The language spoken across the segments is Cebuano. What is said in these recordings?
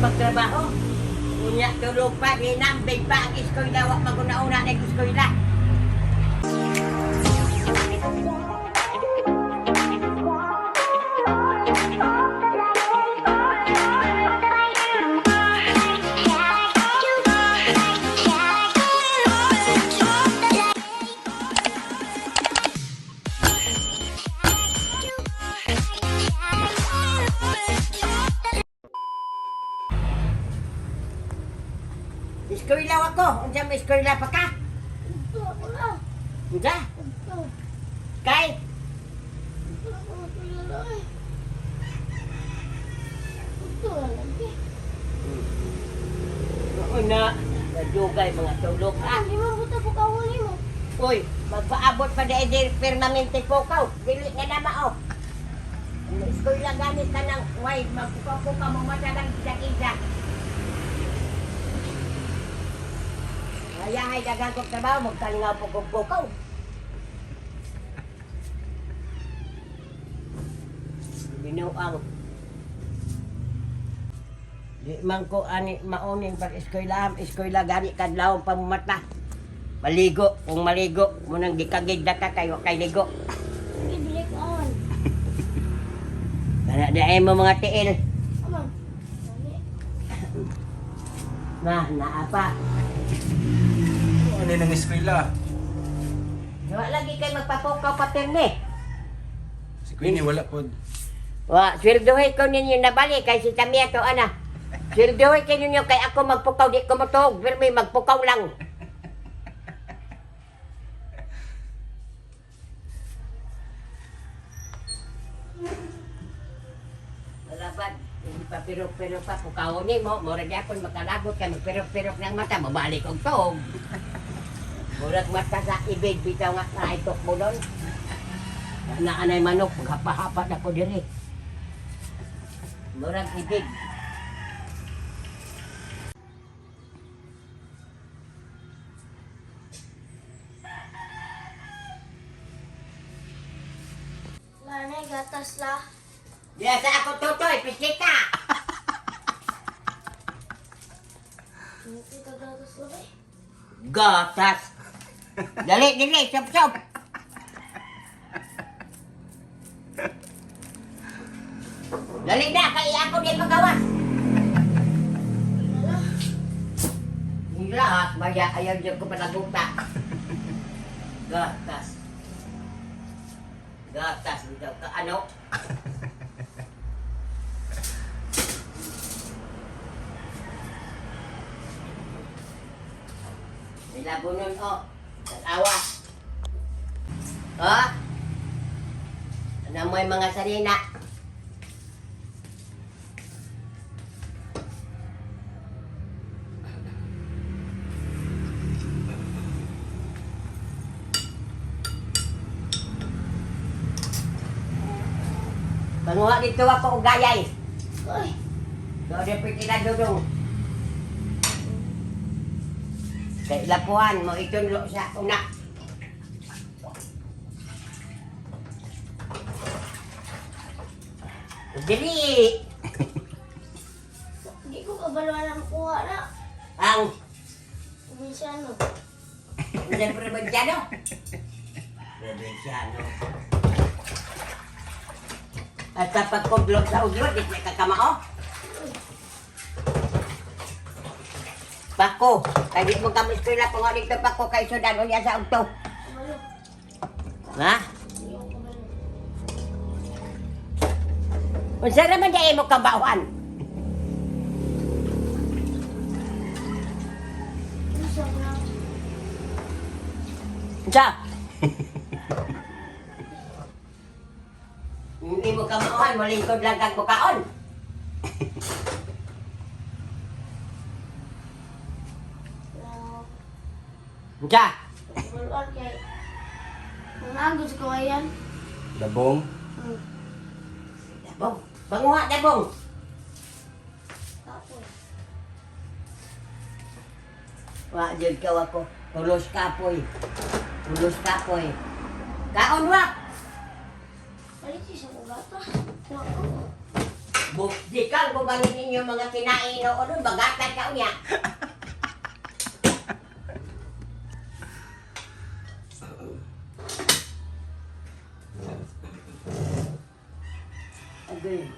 pagtrabaho. Unya tulog pa, ginambig pa ang eskwela, wa maguna-una na eskwela. Eskwela ako, unsa may eskwela pa ka? Ito ako na. Unsa? Ito. Kay, Ito ako matulala eh. Ito lagi. una, nadugay mga tulog Ah, ah. di mo buta ko kawali mo. Uy, magpaabot pa dahil di permanente pukaw. Dili na na mao. Eskwela gani ka ng, way, magpukaw-pukaw mo matalang isa-isa. Ayahay, dagang kong trabaho, magkalingaw po kong pukaw. Binuang. Di man ko ani mauning pag eskwela, eskwela gani kadlawon pamumata. Maligo, kung maligo, munang gikagid na ka kayo kay ligo. Sige, dili ko awan. Kana di mo mga tiil. Aman. Dali. Na, naa pa. Ano nang eskwela? Wa lagi kay magpapukaw pa pirmi. Si Queenie wala pod. Wa, sweldohe ko ninyo nabali kay si Tamia to ana. Sweldohe kay ninyo kay ako magpukaw di ko motuog, pirmi magpukaw lang. Malabad, hindi pa pirok-pirok pa, pukawon ni mo, murag yapon makalagot kay magpirok-pirok ng mata, mabalik og tuog. Murag mata sa ibig, bitaw nga naitok mo doon. Na anay manok, maghapa-hapa na ko diri. Murag ibig. Lanay, gatas la. Diya sa ako tutoy, pislita. Hindi ka gatas la eh. Gatas. Dali, dali, sop sop. Dali na, kay ako di magawas. Wala. Lahat, maya ayaw diyan ko panaguta. Gatas. Gatas, bitaw ka ano? May labo nun, oh. Tanawa. Oh? Ano mo yung mga sarina? Panguha dito ako og gayay. Uy. Doon din pwede na dudong. Kay lapuhan mo itunlo sa una. Dili! Di ko kabaluan ang kuha na. Ang Probinsyano. hindi probinsyano. Probinsyano. At sa pagkublog sa ulo, di ka kakamao. Pako, kay di mo kami eskwela kung ano ito pako kay sudan unya sa ugto. Kabalo. Ha? Di ko kabalo. Unsa raman di mo kabawan? Isa ko lang. Unsa? Hindi mo kamauhan, malingkod lang kang bukaon. Lang. Unsa? Kabaluan kay. Nangagod sa kawayan. Labong. Dabong. Panguha dabong. Kapoy. Wa jud ka ako. Tulos kapoy. Tulos kapoy. Kaon wa. Palit siya ko gatas. Kuha ko. Bukdikan ko ganin ninyo mga kinain o doon, bagatan ka niya. Agay.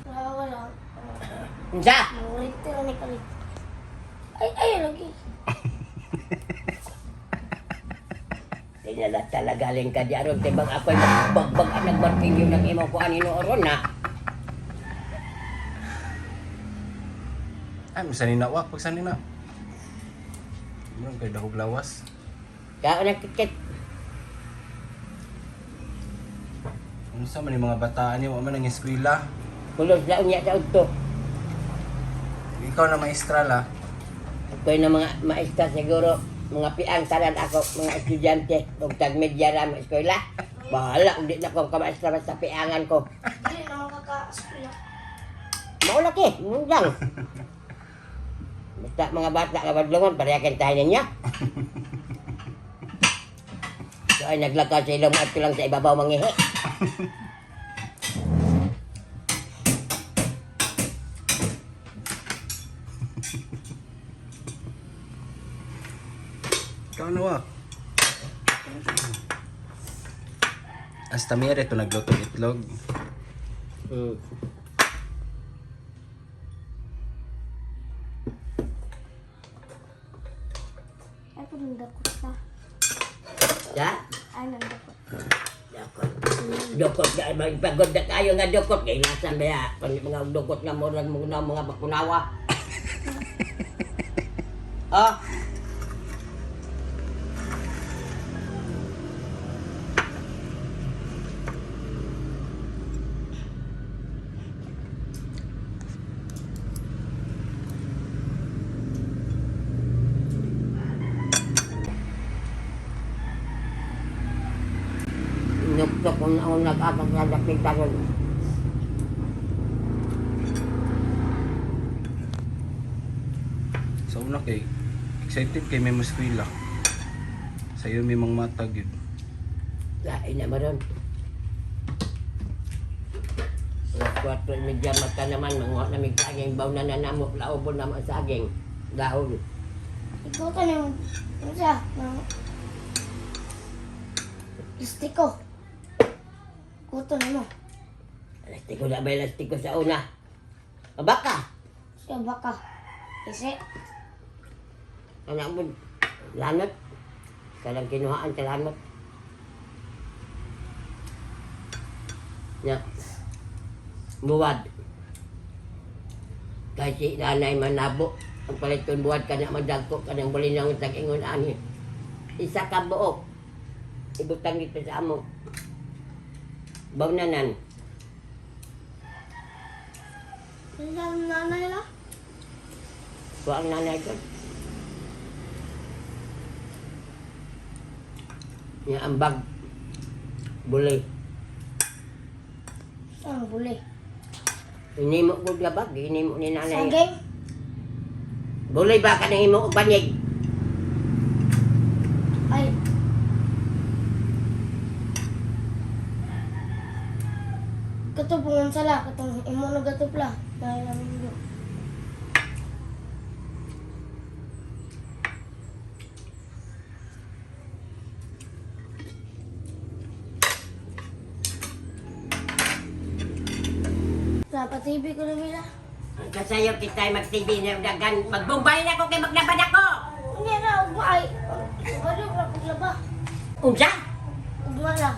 Wala, wala. Unsa? Nangulit na ni kalit. Ay, ay, lagi. Tinala talaga rin ka di aron tibang ako'y magbagbag at nagmartilyo ng imong kuan hinooron na. Ay, misan na wak pag sanina. Murag kay dahog lawas. Kao ng tiket. Unsa man yung mga bataan ni wa man ang eskwela. Pulos na unya sa udto. Ikaw na maestra la. Ako'y na mga maestra siguro, mga piang tanan ako, mga estudyante, ug tag media ra mo eskwela. Bahala kung di na ko kamaestra basta piangan ko. Hindi na makaka-eskwela. Mao laki, mundang. Basta mga bata nga badlongon, pareha tayo ninyo. So ay naglakaw sa ilong at lang sa ibabaw mangihi. Ikaw na wak. Hasta mere to nagluto og itlog. Ay, po, nandakot na. Ya? Ay, nandakot. Dukot. Dukot na, magpagod na tayo nga dukot. Kaya nasan ba ya? Kung mga dukot nga murag mga mga bakunawa. Ah. Nuktok kung ako nag-atak sa dapit karon. Sa una kay excited kay may eskwela. Sayo may mga mata gyud. Lain na maron. Alas 4:30 mata naman, manguha na mig saging, baw na nanamok, laobon na mo ang saging. Dahon. Ikaw ka na. Ano siya? Nang... Listiko. Kuto na mo. Lastiko na ba yung lastiko sa una? Abaka! Siya baka. Kasi, Anak mo, lanot. Kalang kinuhaan sa lanot. Ya. Buwad. Kahit si nanay manabo, ang paliton buwad ka na madagko ka ng bulinang tag-ingon ani. Isa ka buok. Ibutang dito sa amo. Bawnanan. ano ang nanay la? Kuha ang nanay ko. Nga ang bag. Bulay. Ang buli. Inimo ko nga bag, inimo ni nanay. Saging? Bulay ba ka nang imo og banig? Ay. Katong sala, katong imo na gatupla. Dahil ang mundo. Dapat TV ko na mila. Ang kasayo kita mag-TV na dagan, magbumbay na ko kay maglaban ako. Hindi na, ugma ay. Wala na paglaba. Unsa? Ugma na.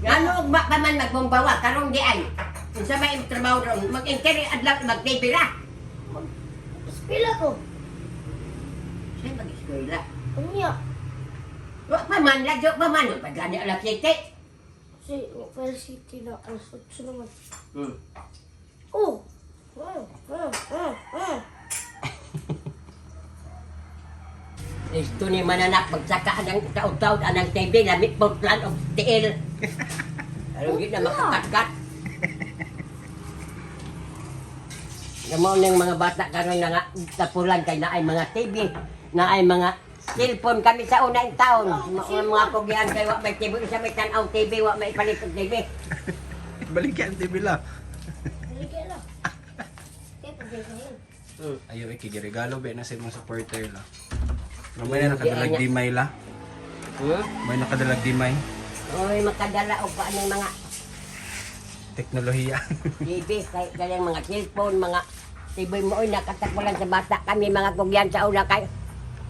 Ngano ugma pa man magbumbawa karong di ay. Unsa may imong trabaho ron? Mag-enter adlaw mag-TV ra. Spila ko. Say mag-eskwela. Unya. Wa pa man ladyo pa man pagani alas 7. Si Well City na alas 8 naman. Oh! Mm. Isto ni mananak magsaka anang taod-taod anang TV lamit po plan og tiil. Aron di na makakatkat. Namo ning mga bata karon na nga tapulan kay naay mga TV, naay mga Cellphone kami sa una in taon. Mga pugyan kay wa may TV, isa may tan-aw TV, wa may palit og TV. Balik yan, TV la. Balik lang. Kaya pag-gawin. Ayaw, ikigiregalo ba na sa imong supporter la. Pero may na nakadalag dimay la. Hmm? May nakadalag dimay. Oy, makadala og pa ng mga Teknolohiya. TV, kay galing mga cellphone, mga TV mo oy nakatakwalan sa bata kami mga kugyan sa una kay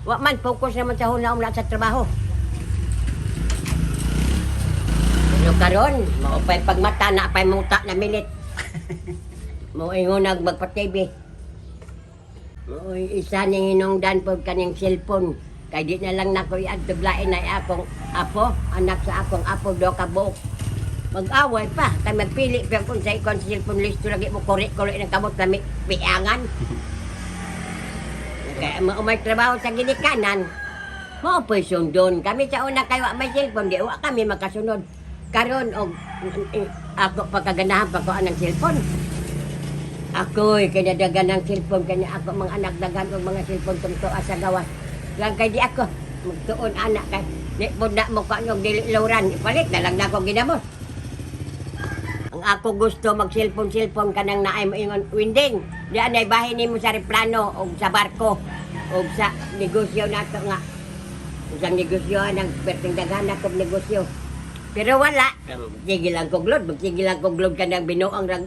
wa man focus naman sa una-una sa trabaho. Pero karon, mao pa'y pagmata na pa'y muta na minit. Mao ingon nag magpa-TV. Mao'y isa ning hinungdan pod kaning cellphone. Kay di na lang nako iadto lain na akong apo, anak sa akong apo do ka buok. Mag-away pa kay magpili pa kung sa ikon sa cellphone listo lagi mo kuri-kuri ng kamot lami piangan. Kaya mao may trabaho sa ginikanan. Mao po'y sundon. Kami sa una kay wa may cellphone, di wa kami makasunod. Karon og ako pagkaganahan pa ko anang cellphone. Ako'y kinadagan ng cellphone kanya ako mga anak dagan og mga cellphone tungto sa gawas. Lang kay di ako magtuon anak kay di po na mo kanog dili lawran ipalit na lang nako ginamos. Ang ako gusto mag cellphone cellphone kanang naay mo ingon winding. Di anay bahin nimo sa replano og sa barko og sa negosyo nato nga. Usang negosyo ang perting daghan akong negosyo. Pero wala. Sige lang kog load, magsige lang kog load kanang binuang rag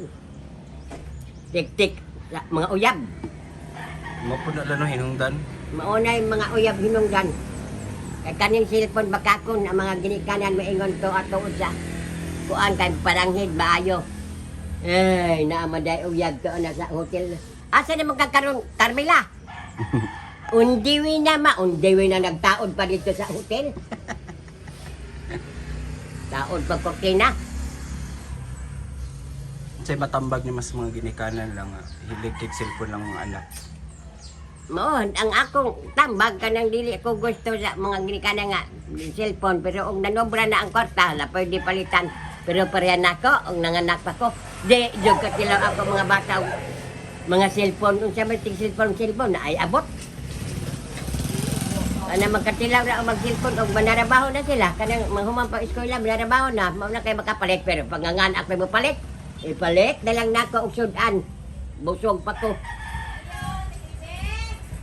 tik-tik sa mga uyab. Mapuno lang no hinungdan. Mauna yung mga uyab hinungdan. Kay kaning cellphone bakakon ang mga ginikanan maingon to ato sa kuan kay paranghid maayo. Ay, naamaday uyab to na sa hotel. Asa na magkakaroon, Carmela? Undiwi na ma, undiwi na nagtaod pa dito sa hotel. Taod pa kortina. Say matambag ni mas mga ginikanan lang ah. Hilig kay cellphone lang mga anak. Mao, ang akong tambag kanang dili ko gusto sa mga ginikanan nga cellphone pero og nanobra na ang kwarta, la pwede palitan. Pero pareha nako, og nanganak pa ko. Di jud katilaw ako mga bata og mga cellphone unsa man ting cellphone cellphone na ay abot. Ana magkatilaw na og mag-cellphone og manarabaho na sila kanang manghuman pa eskwela manarabaho na mao na kay makapalit pero panganganak pa mo palit. Ipalit na lang nako og sudan. Busog pa ko.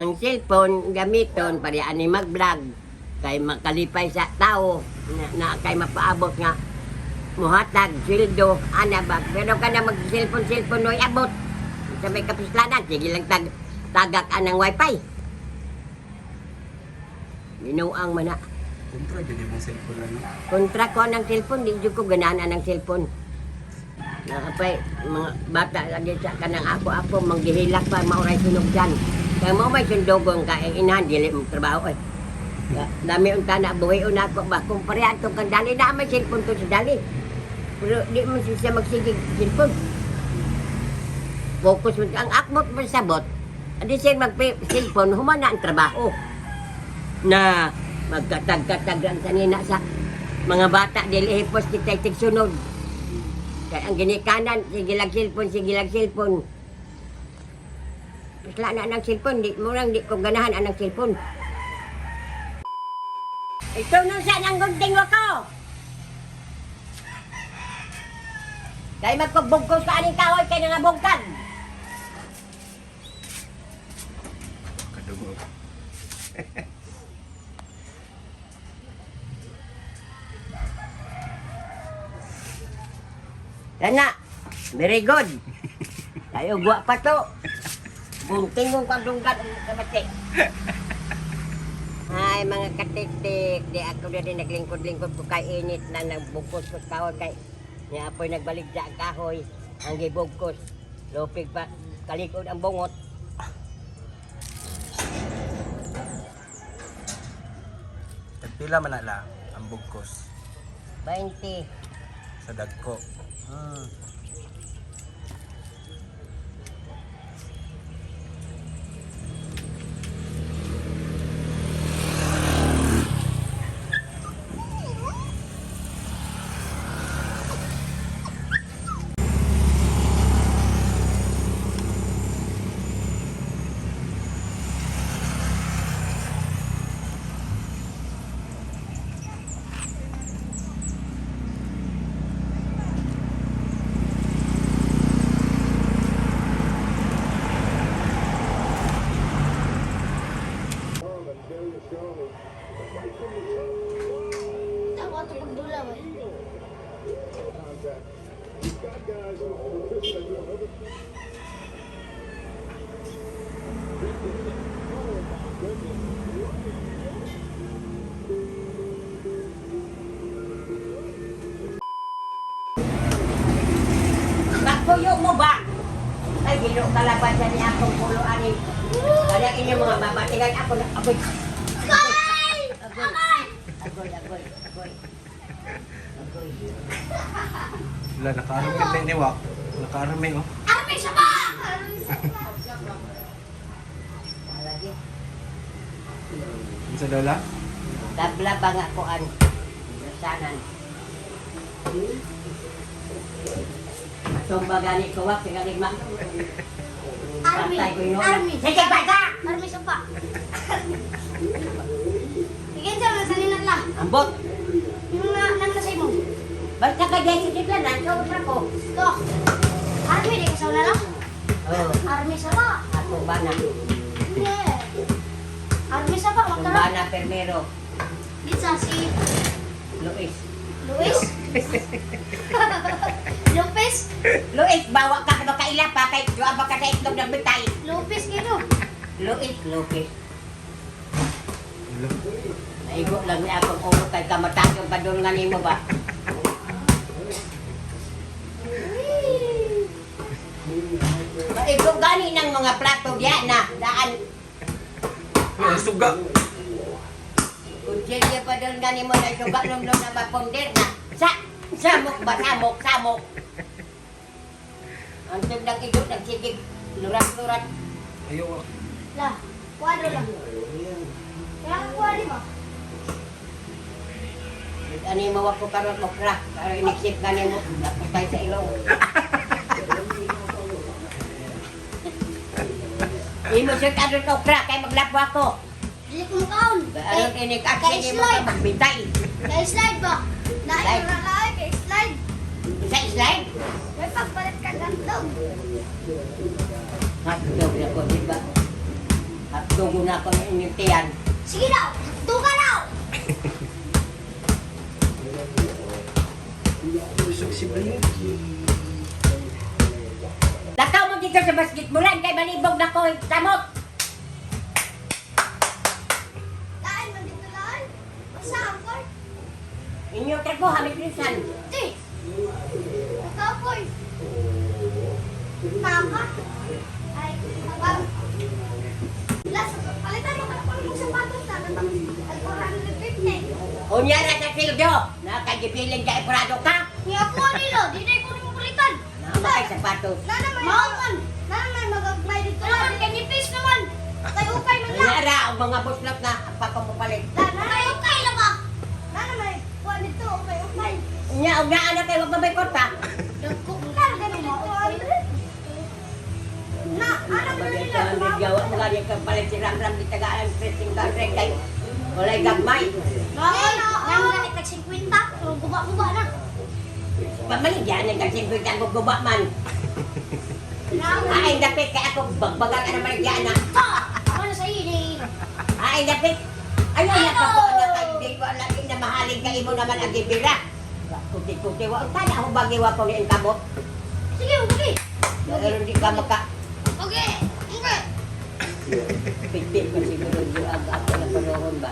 Ang cellphone gamiton para ani mag-vlog kay makalipay sa tao na, na kay mapaabot nga muhatag sweldo ana ba pero kana mag cellphone cellphone noy abot sa may kapislanan sige lang tagak anang wifi Ginuang man na. Kontra jud imong cellphone lang no. Kontra ko ang cellphone, di jud ko ganahan anang cellphone. Nakapay, mga bata lagi sa kanang apo-apo, manggihilak pa, mauray sunog dyan. Kaya mo may sundogon ka, eh, inahan, dili mo trabaho eh. Dami unta na, buhay una ako ba, kung parehan itong kang dali, na may cellphone to sa dali. Pero di mo siya magsigig cellphone. Focus mo, ang akmot mo sa bot, adi siya mag-cellphone, humana ang trabaho. Na magkatag-katag ang kanina sa mga bata, dili hipos kita tigsunod. Kaya ang ginikanan, sige lang cellphone, sige lang cellphone. Pasla na ng cellphone, di mo lang, di ko ganahan anang cellphone. Ito nung saan ang gunting ko! Kaya magpagbugkos ka aning kahoy, kay nangabugkag. Kadugo. Kana, very good. Kayo gwa pa to. Gunting kong kagdunggan ang kabati. Ay, mga katiktik, di ako na din naglingkod-lingkod ko kay init na nagbukos ko kahoy kay niya apoy nagbalik sa kahoy ang gibugkos. Lupig pa kalikod ang bungot. Tagpila man na la ang bugkos 20. sa dagko. Wala ba? Magpuyo mo ba? Ay, gino kalaban sa niya akong pulo ani. Kaya inyong mga babatingan ako na agoy. Agoy! Agoy. Agoy! Agoy, agoy, agoy. Agoy. Wala, nakaarami tayo ni Wak. Nakaarami oh. Army sa ba! Army sa ba! Lagi. Unsa daw la? Tabla ba nga ko an? Sanan. Tumba gani ko wak tingali ma. Army! Patay ko yun. Army! Sige bata. Army sa ba! Bigyan sa mga salinan la. Ambot. Yung na nang nasa imo. Basta ka dyan sa tiglanan, so sa ko. To. Army di ka sa wala lang. Oh, Army sa ba? ako ba na? Yeah. Army sa ba? Akong Magtara. bana permero, Dito si Luis. Luis. Lopez. Luis, bawa ka ba kaila pa kay duha ba ka sa itlog ng bitay? Lopez kino. Luis, Lopez. Wala. Naigo lang ni akong ulo kay kamatayon pa doon nga nimo ba? Maigo gani ng mga plato diya na daan. Uy, ang suga. Kutsilyo pa doon gani mo na suga lumlum na mapunder na. Sa, samok ba? Samok, samok. Ang tug ng igo, nagsigig, lurat-lurat. Ayaw Wak. La, kuadro lang. Kaya ka kuha di ba? Ani mo ako karon okra, pero iniksip gani mo, naputay sa ilong. Imo siya karon okra kay maglapwa ko. Dili ko makaon. Aron inig Kay aksi nimo ka slide. magbitay. Kay slide ba? Slide. Lain ra lain kay slide. Sa slide. May pagpalit ka gantog. Hotdog na ko, di ba? Hotdog na ko inyong tiyan. Sige daw, tuka daw. Busog si Blinky. Lakaw mo dito sa basketballan kay manibog na ko samot. Lain man dito lain. Basta ang court. Inyong trago hamit minsan. Di. Nakapoy. Tama. Ay, abang. Las, palitan mo ka na kung mong sapatos na. Ang 450. Unya ra sa sildo, nakagibilin ka iprado ka. Nga po nilo, di na ko nimo palitan. Nama kay sapatos. Nana may Mao man. Nana may magagmay dito. Naman kay nipis naman. Kay ukay man Unya lang. ra ang mga buslot na papamupalit. Nana kay ukay lang ba? Nana may kuan dito ukay ukay. Unya og naa na kay wag mabay kwarta. Dagko kan ganun mo. Na, ano ba Bagay nila? ka ang gawa mo gani kang palit si Ramram di tagaan pressing ka kay walay gagmay. Hey, nang ganit tag 50, pero guba-guba na. Pamaligyan ang kasing ang guguba man. Nang Ay dapit kay ako bagbagan ka na maligyan na. Ano sa ini? Ay dapit. Ayaw na ka po na kay di ko alam na mahalin ka imo naman ang gibira. Kuti-kuti wa tana ho bagi wa ko ni ang kamot. Sige, okay. Pero di ka maka Okay. Okay. piti ko siguro di ang ako na panahon ba.